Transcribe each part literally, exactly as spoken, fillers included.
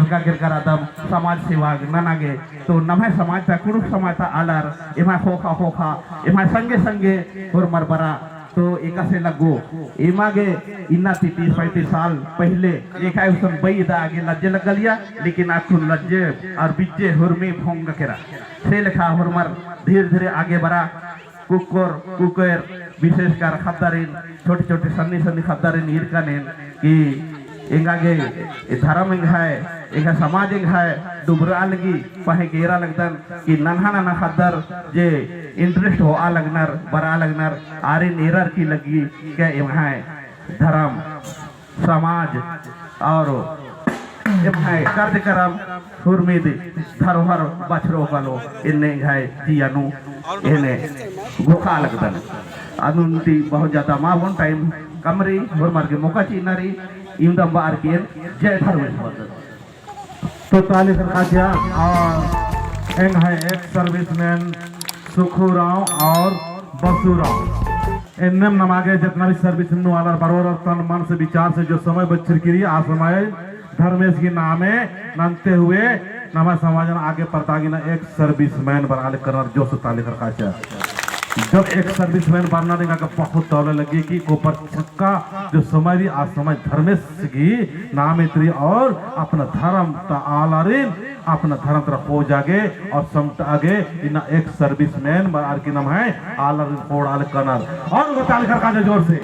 एंगा गिरगारदम समाज सेवा नना गे, तो नम्है समाज ता, कुँड़ुख़ समाज ता आलर, एम्है ख़ोख़ा ख़ोख़ा, एम्है संगे संगे होरमर बरा, तो एकासे लग्गो, एमा गे इन्ना ती तीस पैंतीस साल पहिले एका उसन बई दा आगे लज्जे लग्गलिया, लेकिन अक्कुन लज्जे और बिज्जे हुरमी भोंग केरा। से लेखा होरमर धीरे धीरे आगे बरा, कुक्कोर, कुकोर, विशेषकर ख़द्दारिन, छोटे छोटे सन्नी सन्नी ख़द्दारिन ईरकन एन कि एंगा गे ए धरम एंग्है, एंग्है समाज एंग्है डुबरा लगी, पहें गे एरा लगदन कि नन्हा नन्हा ख़द्दर जे interest होआ लगनर, बरा लगनर, आरिन एरर की लगी के एम्है धरम समाज और एम्है कार्यक्रम हुरमिद धरोहर बछरो कालो एन्ने एंग्है जिया नू एन्ने घोखा लगदन। अदनुन ती बहुत ज्यादा मावन time कम रई, होरमर गे मौका चिअना रई, इवंदम बअर की एन जय धर्मेस बअदन। तो ताली खरकाचा और एंग्है ex serviceman सुखू राव और बसु राव। एन्नेम नमा गे जितना भी service नू आलर बरओर और तन मन से विचार से जो समय बछरकी रई, आ समय धर्मेस गही नामे नन्ते हुए नमा समाजन आगे परता गे ना ex serviceman बरआ लगनर, जोर से ताली खरकाचा। जब ex serviceman बरनर एंगा गे बहुत दौले लग्गी कि कोपर छक्का जो समय रई, आ समय धर्मेस गही नाम एतरी और अपना धर्म ता आलारिन, अपना धर्म तरा खोजा गे और समटा गे इन्ना ex serviceman बरअर की नम्है आलारिन खोड़ा लगनर। और गो ताली खरकाचा जोर से,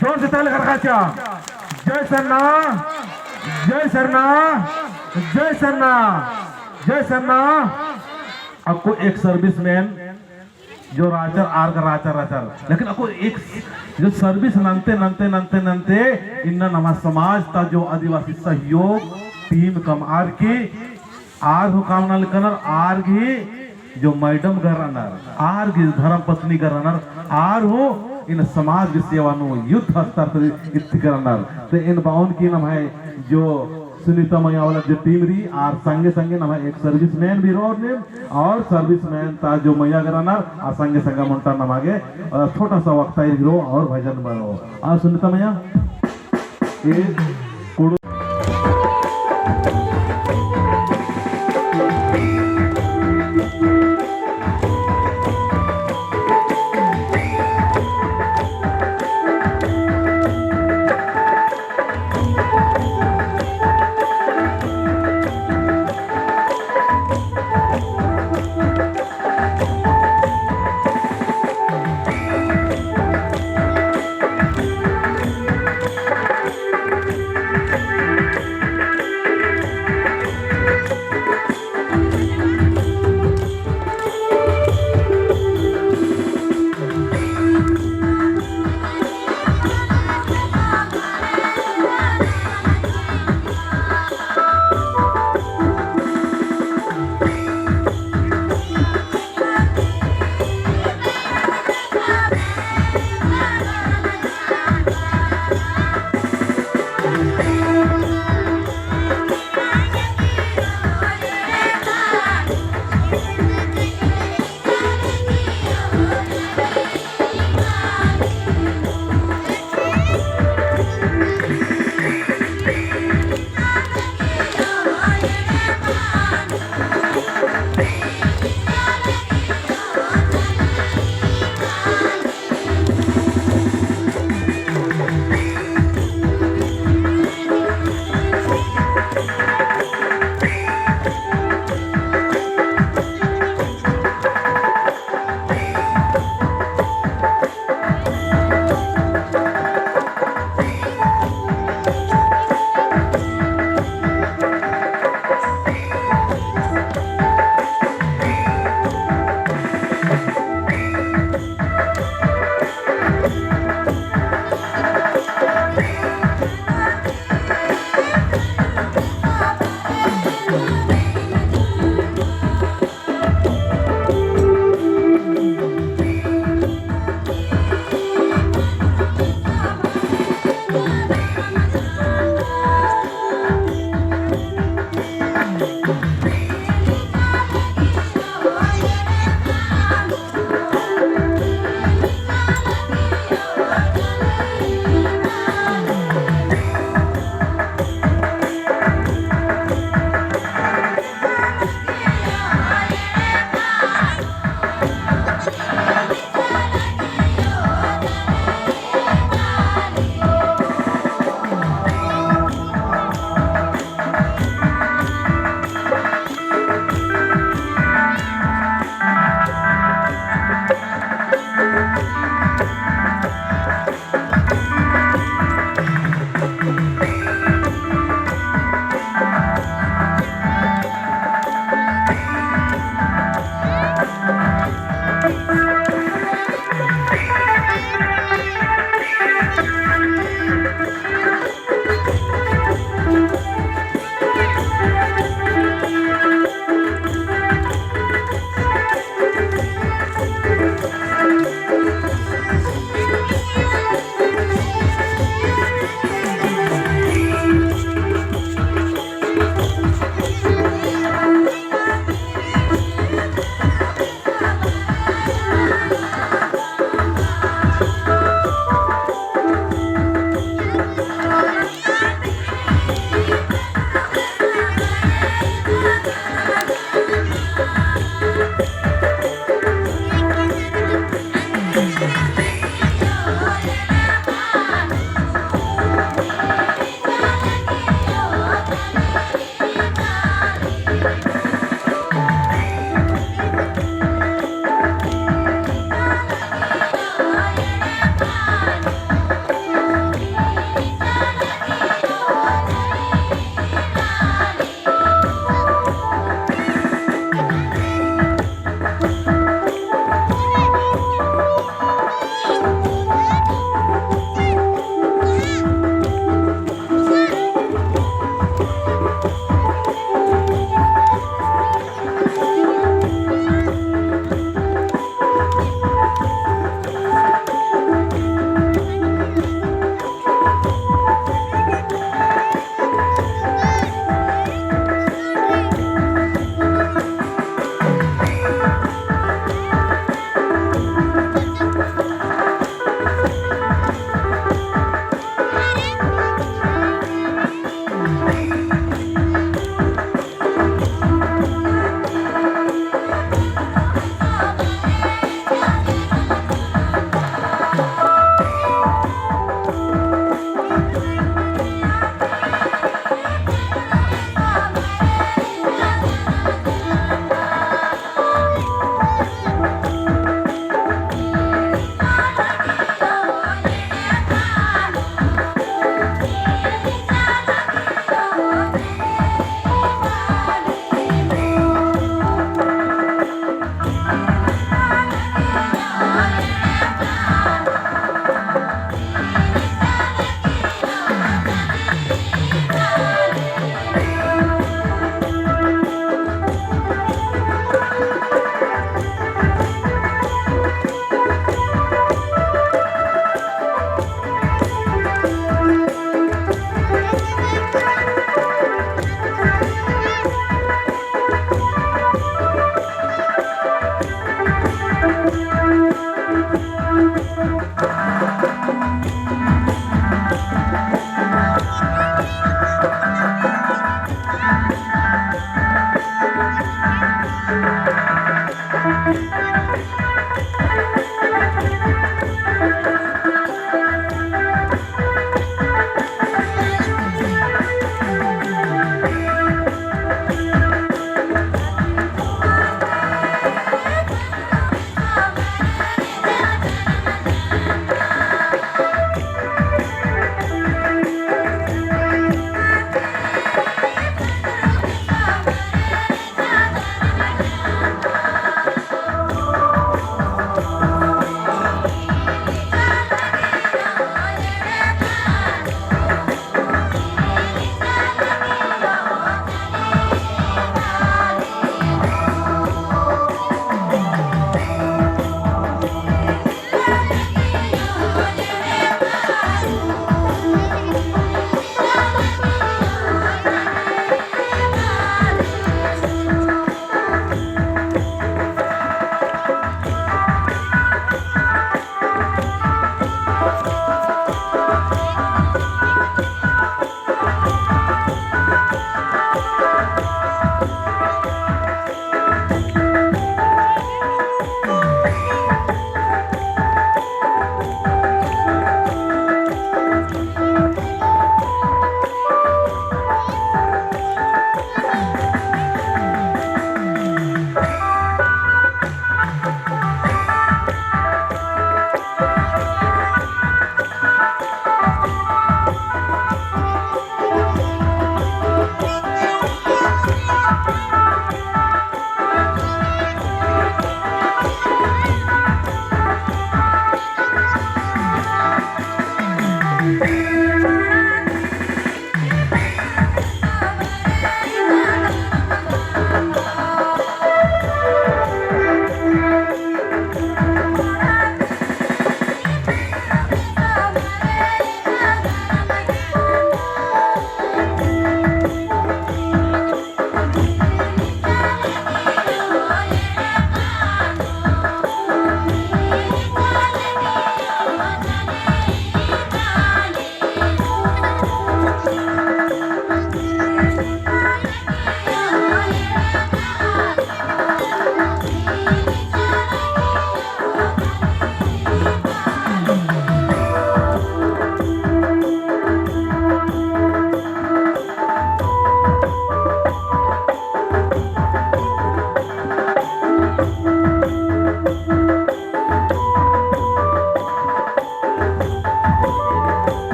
जोर से ताली खरकाचा। जय सरना, जय सरना, जय सरना, जय सरना। अक्कु ex serviceman जो रहचर, आर गा रहचर, रहचर। लेकिन अक्कु ex जो service नन्ते, नन्ते, नन्ते, नन्ते, इन्ना नमा समाज ता जो आदिवासी सहयोग team कमअर की, आर हूँ काम नना लगनर, आर गही जो madam गा रअनर, आर गही धर्म पत्नी गा रअनर, आर हूँ इन्ना समाज गही सेवा नू युद्ध स्तर तरा इत्ती गा रअनर। तो एन बओन की नम्है जो सुनीता मइया वाला जो team रई, आर संगे संगे नम्है ex serviceman भी रओर नीम, और serviceman ता जो मइया गा रअनर, आर संगे संगे ओन्टा नमा गे, अ, छोटा सा वक्ता ही रओ और भजन बरओ। आ सुनीता मइया, ए कुँड़ुख़